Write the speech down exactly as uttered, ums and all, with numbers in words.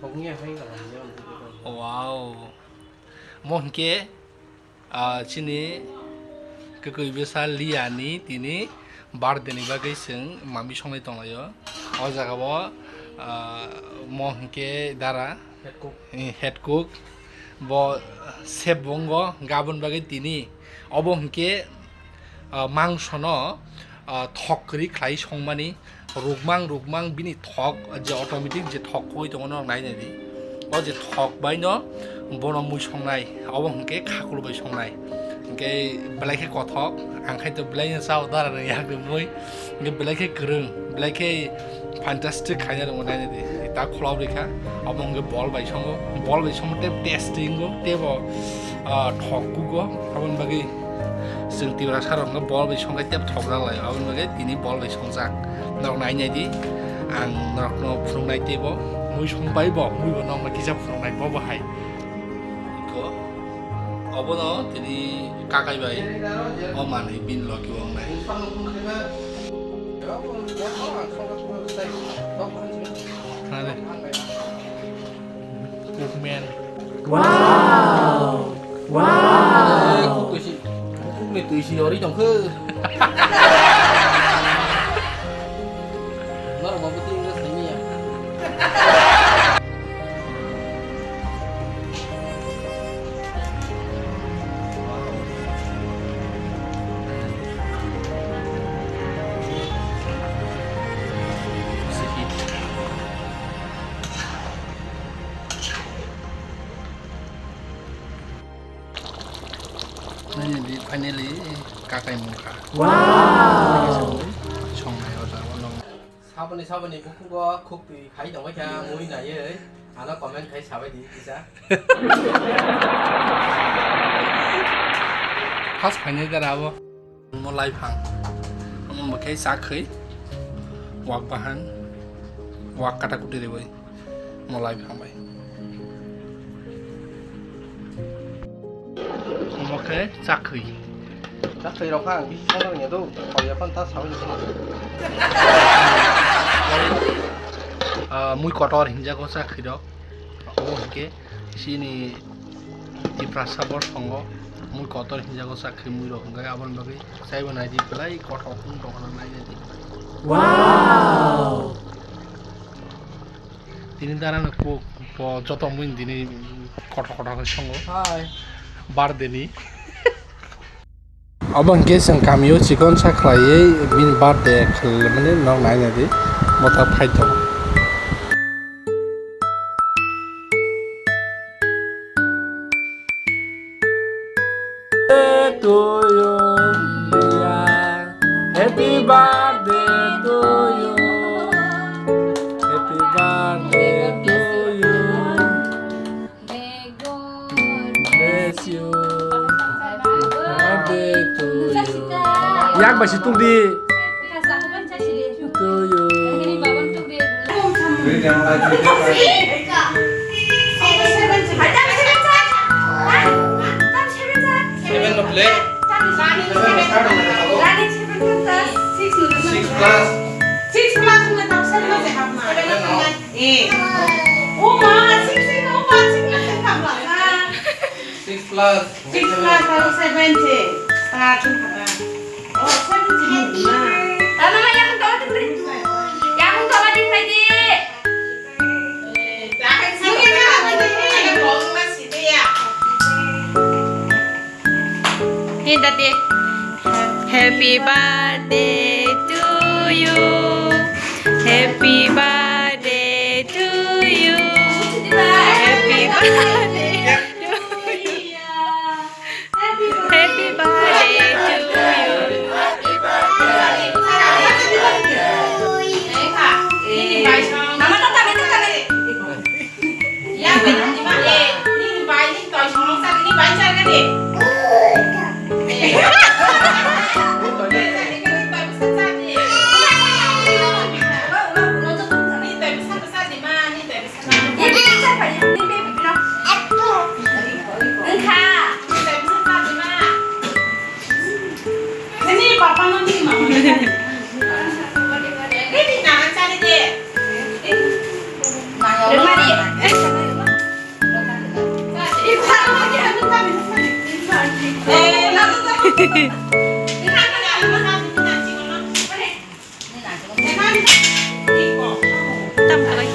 Wow. Mo hwnkhe, ah, chini kwkwi bwsa Liani tini birthday ni bagwi chwng mami songnai tonglaio. O jaga o, ah, mo hwnkhe dara, head cook. Eh, head cook. Bo chef bo wngo, gabon bagwi tini. Obo hwnkhe, ah, mangsono, ah, thok kwrwi khlai songmani. Rukmang rukmang bini thok je automatic je thok koi tongo norok nai nai di. O je thok bai no bono mui songnai, obo hwnkhe khakulu bai songnai. Hwnkhe belai khe kothok, ang khai to belai no chao dara ni yak de mui. Hwnkhe belai khe kwrwng, belai khe fantastic khaina rwngwi nai nai di. Ta khulao rikha, obo hwnkhe bol bai songo, bol bai songo tei tasty wngo, tei bo, ah, thok kugo, aboni bagwi. Chwng Tiprasa rok no bol bai songkhe tep thok jak lai, aboni bagwi tini bol bai songjak. Norok nai nai di, ang norok no phunuk nai teibo, mui song bai bo, mui bo norok no kisa phunuk nai bo bo hai. Iko, obo no tini kakai bai, o manwi bini logi o wngnai. Khna de. Cookman. Wow! Wow! Kuk twi si, kuk ni twi si ori tong khe. Norok bo bwtwi wngkha saimanya. Finally, finally, kakai mungkha. Wow! Songnai o jaga o. Saboni, saboni bukhugo khuk twi khai tongbaikha, mui naiwi. Ano comment khai sabai di kisa. First final gara abo. Mo lai phang. Omo bo khe chak khwi. Wak bahan. Wak kata kuti ribai. Mo lai phang bai. Omo khe chak khwi. Chak khwi rok ang bisi sana rwngya do. Khawya pan ta sawi. Ah, mui kotor hinjago chak khwi rok. Omo hwnkhe chini Tiprasa bosongo mui kotor hinjago chak khwi mui rok hwnkhe aboni bagwi chaibo naidi belai kotor wng tongkha nai naidi. Wow! Tini dara no kuk bo joto mui tini kotor kotor khe songo. Hai. Birthday ni. Obo hwnkhe chwng kamio chikon sa khlaiwi bini birthday khlaimani nok nai nai di, bo ta phai tongo. To you, Leah. Happy birthday to you. Happy birthday to you. Bless you. Birthday to you. Yak bai si tuk di. To you. Seven no play. Six plus. Six plus. Eh. Oh, ma, six, six, oh, ma, six plus, six plus. Six plus. Six plus, oh, seven se. Ah, tun kata. Oh, seven se, na. Tama ma, yakung tawa tun ri. Yakung tawa di, phaidi. Hinda de. Happy birthday to you. Happy birthday to you. Happy birthday to you. Happy birthday to you. Mama, tata, tata, tata. Yang bai nang di ma, eh, nini bai ni toy song nong sa, nini bai sa ka di. Tam kalai.